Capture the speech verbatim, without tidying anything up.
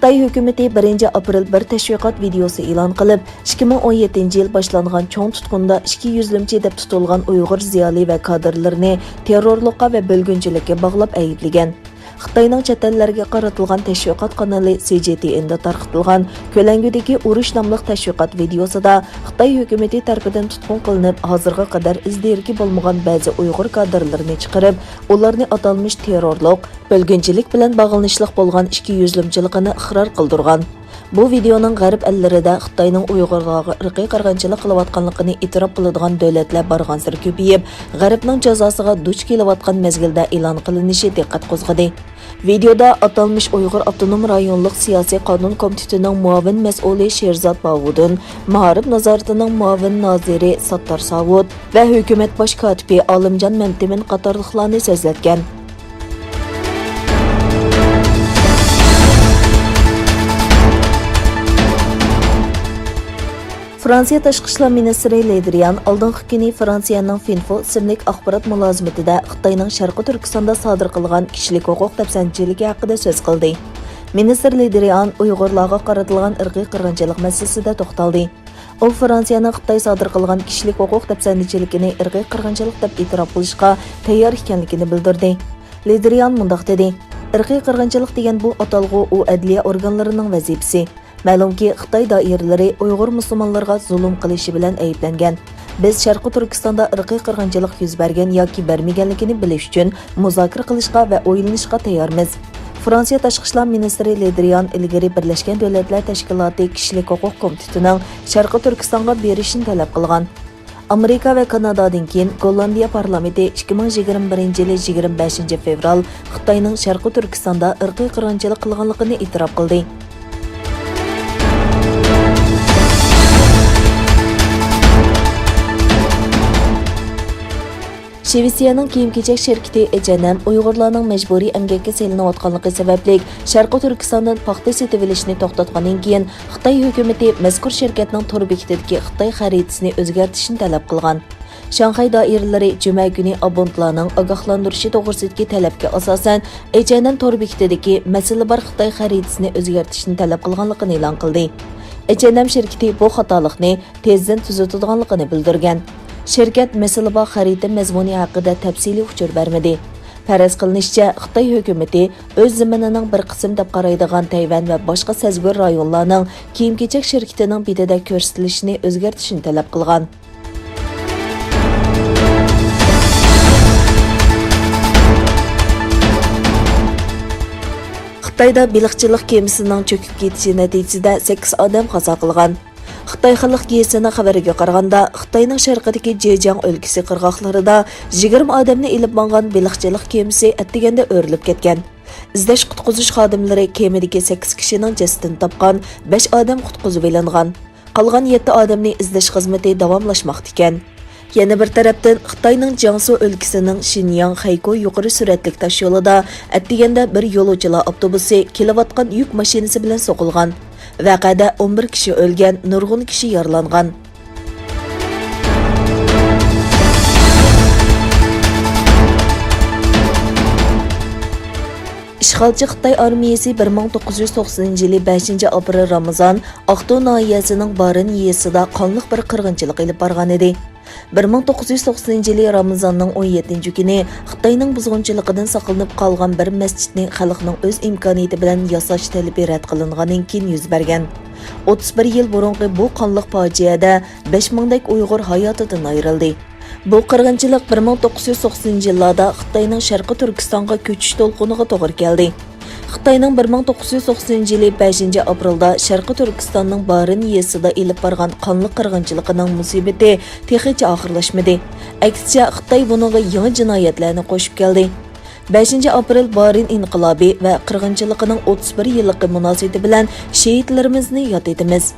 خىتاي ھۆكۈمىتى بىرىنچى ئاپرېل بىر تەشۋىقات ۋىدېئوسى ئېلان قىلىپ، ئىككى مىڭ ئون يەتتىنچى يىل باشلانغان چوڭ تۇتقۇندا ئىككى يۈزلۈمچى دەپ تۇتۇلغان ئۇيغۇر زىيالىي ۋە كادىرلىرىنى تېررورلۇققا ۋە بۆلگۈنچىلىككە باغلاپ ئەيىبلىگەن. خىتاينىڭ چەت ئەللەرگە قارىتىلغان تەشۋىقات قانىلى سى جي تى ئېندا تارقىتىلغان كۆلەڭگۈدىكى ئۇرۇش ناملىق تەشۋىقات ۋىدېئوسىدا خىتاي ھۆكۈمىتى تەرىپىدىن تۇتقۇن قىلىنىپ، ھازىرغا قەدەر ئىز-دېرىكى بولمىغان بەزى ئۇيغۇر كادىرلىرىنى چىقىرىپ، ئۇلارنى ئاتالمىش تېررورلۇق، بۆلگۈنچىلىك بىلەن باغلىنىشلىق بولغان ئىككى يۈزلۈمچىلىقىنى ئىقرار قىلدۇرغان. بۇ ۋىدېئونىڭ غەرب ئەللىرىدە خىتاينىڭ ئۇيغۇرلارغا ئىرقىي قىرغىنچىلىق قىلىۋاتقانلىقىنى ئېتىراپ قىلىدىغان دۆلەتلەر بارغانسېرى كۆپىيىپ، غەربنىڭ جازاسىغا دۇچ كېلىۋاتقان مەزگىلدە ئېلان قىلىنىشى دىققەت قوزغىدى. ۋىدېئودا ئاتالمىش ئۇيغۇر ئاپتونوم رايونلۇق سىياسىي قانۇن كومىتېتىنىڭ مۇئاۋىن مەسئۇلى شېرزات باۋۇدۇن، مائارىپ نازارىتىنىڭ مۇئاۋىن نازىرى ساتتار ساۋۇت ۋە ھۆكۈمەت باش كاتىپى ئالىمجان مەمتىمىن قاتارلىقلارنى سۆزلەتكەن. فرانسىيە تاشقى ئىشلار مىنىستىرى لېدرىيان ئالدىنقى كۈنى فرانسىيەنىڭ فىنفو ئىسىملىك ئاخبارات مۇلازىمىتىدە خىتاينىڭ شەرقىي تۈركىستاندا سادىر قىلغان كىشىلىك ھوقۇق دەپسەندىچىلىكى ھەققىدە سۆز قىلدى. مىنىستىر لېدرىيان ئۇيغۇرلارغا قارىتىلغان ئىرقىي قىرغىنچىلىق مەسىلىسىدە توختالدى. ئۇ فرانسىيەنىڭ خىتاي سادىر قىلغان كىشىلىك ھوقۇق دەپسەندىچىلىكىنى ئىرقىي قىرغىنچىلىق دەپ ئېتىراپ قىلىشقا تەييار ئىكەنلىكىنى بىلدۈردى. لېدرىيان مۇنداق دېدى، ئىرقىي قىرغىنچىلىق دېگەن بۇ ئاتالغۇ ئۇ ئەدلىيە ئورگانلىرىنىڭ ۋەزىپىسى. مەلۇمكى، خىتاي دائىرىلىرى ئۇيغۇر مۇسۇلمانلىرىغا زۇلۇم قىلىشى بىلەن ئەيىبلەنگەن. بىز شەرقىي تۈركىستاندا ئىرقىي قىرغىنچىلىق يۈز بەرگەن ياكى بەرمىگەنلىكىنى بىلىش ئۈچۈن مۇزاكىرە قىلىشقا ۋە ئويلىنىشقا تەييارمىز. فرانسىيە تاشقى ئىشلار مىنىستىرى لېدرىيان ئىلگىرى بىرلەشكەن دۆلەتلەر تەشكىلاتى كىشىلىك ھوقۇق كومىتېتىنىڭ شەرقىي تۈركىستانغا بېرىشىنى تەلەپ قىلغان. ئامېرىكا ۋە كانادادىن كېيىن، گوللاندىيە پارلامېنتى ئىككى مىڭ يىگىرمە بىرىنچى يىلى يىگىرمە بەشىنچى فېۋرال خىتاينىڭ شەرقىي تۈركىستاندا ئىرقىي قىرغىنچىلىق قىلغانلىقىنى ئېتىراپ قىلدى. شىۋېتسىيەنىڭ كىيىم-كېچەك شىركىتى ئېچ ئەن ئەم ئۇيغۇرلارنىڭ مەجبۇرىي ئەمگەككە سېلىنىۋاتقانلىقى سەۋەبلىك، شەرقىي تۈركىستاندىن پاختا سېتىۋېلىشنى توختاتقاندىن كېيىن، خىتاي ھۆكۈمىتى مەزكۇر شىركەتنىڭ تور بېكىتىدىكى خىتاي خەرىتىسىنى ئۆزگەرتىشنى تەلەپ قىلغان. شاڭخەي دائىرىلىرى جۈمە كۈنى ئابونتلارنىڭ ئاگاھلاندۇرۇشى توغرىسىدىكى تەلەپكە ئاساسەن، ئېچ ئەن ئەم تور بېكىتىدىكى مەسىلە بار خىتاي خەرىتىسىنى ئۆزگەرتىشنى تەلەپ قىلغانلىقىنى ئېلان قىلدى. ئېچ ئەن ئەم شىركىتى بۇ خاتالىقنى تېزدىن تۈزىتىدىغانلىقىنى بىلدۈرگەن. شىركەت مەسىلە بار خەرىتە مەزمۇنى ھەققىدە تەپسىلىي ئۇچۇر بەرمىدى. پەرەز قىلىنىشىچە، خىتاي ھۆكۈمىتى ئۆز زېمىنىنىڭ بىر قىسمى دەپ قارايدىغان تەيۋەن ۋە باشقا سەزگۈر رايونلارنىڭ كىيىم-كېچەك شىركىتىنىڭ بېتىدە كۆرسىتىلىشىنى ئۆزگەرتىشنى تەلەپ قىلغان. خىتايدا بېلىقچىلىق كېمىسىنىڭ چۆكۈپ كېتىشى نەتىجىسىدە سەككىز ئادەم قازا قىلغان. خىتاي خەلق گېزىتىنىڭ خەۋىرىگە قارىغاندا، خىتاينىڭ شەرقىدىكى جېجياڭ ئۆلكىسى قىرغاقلىرىدا يىگىرمە ئادەمنى ئېلىپ ماڭغان بېلىقچىلىق كېمىسى ئەتىگەندە ئۆرۈلۈپ كەتكەن. ئىزدەش-قۇتقۇزۇش خادىملىرى كېمىدىكى سەككىز كىشىنىڭ جەسىتىنى تاپقان، بەش ئادەم قۇتقۇزۇۋېلىنغان. قالغان يەتتە ئادەمنى ئىزدەش خىزمىتى داۋاملاشماقتا ئىكەن. يەنە بىر تەرەپتىن، خىتاينىڭ جياڭسۇ ئۆلكىسىنىڭ شىنياڭ خەيكو يۇقىرى سۈرئەتلىك تاشيولىدا ئەتىگەندە بىر يولۇچىلار ئاپتوبۇسى كېلىۋاتقان يۈك ماشىنىسى بىلەن سوقۇلغان. ۋەقەدە ئون بىر كىشى ئۆلگەن، نۇرغۇن كىشى يارىلانغان. ئىشغالچى خىتاي ئارمىيەسى بىر مىڭ توققۇز يۈز توقسىنىنچى يىلى بەشىنچى ئاپرېل رامىزان ئاقتۇ ناھىيەسىنىڭ بارىن يېزىسىدا قانلىق بىر قىرغىنچىلىق ئېلىپ بارغانىدى. بىر مىڭ توققۇز يۈز توقسىنىنچى يىلى رامىزاننىڭ ئون يەتتىنچى كۈنى خىتاينىڭ بۇزغۇنچىلىقىدىن ساقلىنىپ قالغان بىر مەسچىتنى خەلقنىڭ ئۆز ئىمكانىيىتى بىلەن ياساش تەلىپى رەت قىلىنغاندىن كېيىن يۈز بەرگەن. ئوتتۇز بىر يىل بۇرۇنقى بۇ قانلىق پاجىئەدە بەش مىڭدەك ئۇيغۇر ھاياتىدىن ئايرىلدى. بۇ قىرغىنچىلىق بىر مىڭ توققۇز يۈز توقسىنىنچى يىللاردا خىتاينىڭ شەرقىي تۈركىستانغا كۆچۈش دولقۇنىغا توغرا كەلدى. خىتاينىڭ بىر مىڭ توققۇز يۈز توقسىنىنچى يىلى بەشىنچى ئاپرېلدا شەرقىي تۈركىستاننىڭ بارىن يېزىسىدا ئېلىپ بارغان قانلىق قىرغىنچىلىقىنىڭ مۇسىبىتى تېخىچە ئاخىرلاشمىدى. ئەكسىچە، خىتاي بۇنىڭغا يېڭى جىنايەتلەرنى قوشۇپ كەلدى. بەشىنچى ئاپرېل بارىن ئىنقىلابى ۋە قىرغىنچىلىقىنىڭ ئوتتۇز بىر يىللىقى مۇناسىۋىتى بىلەن شېھىتلىرىمىزنى ياد ئېتىمىز.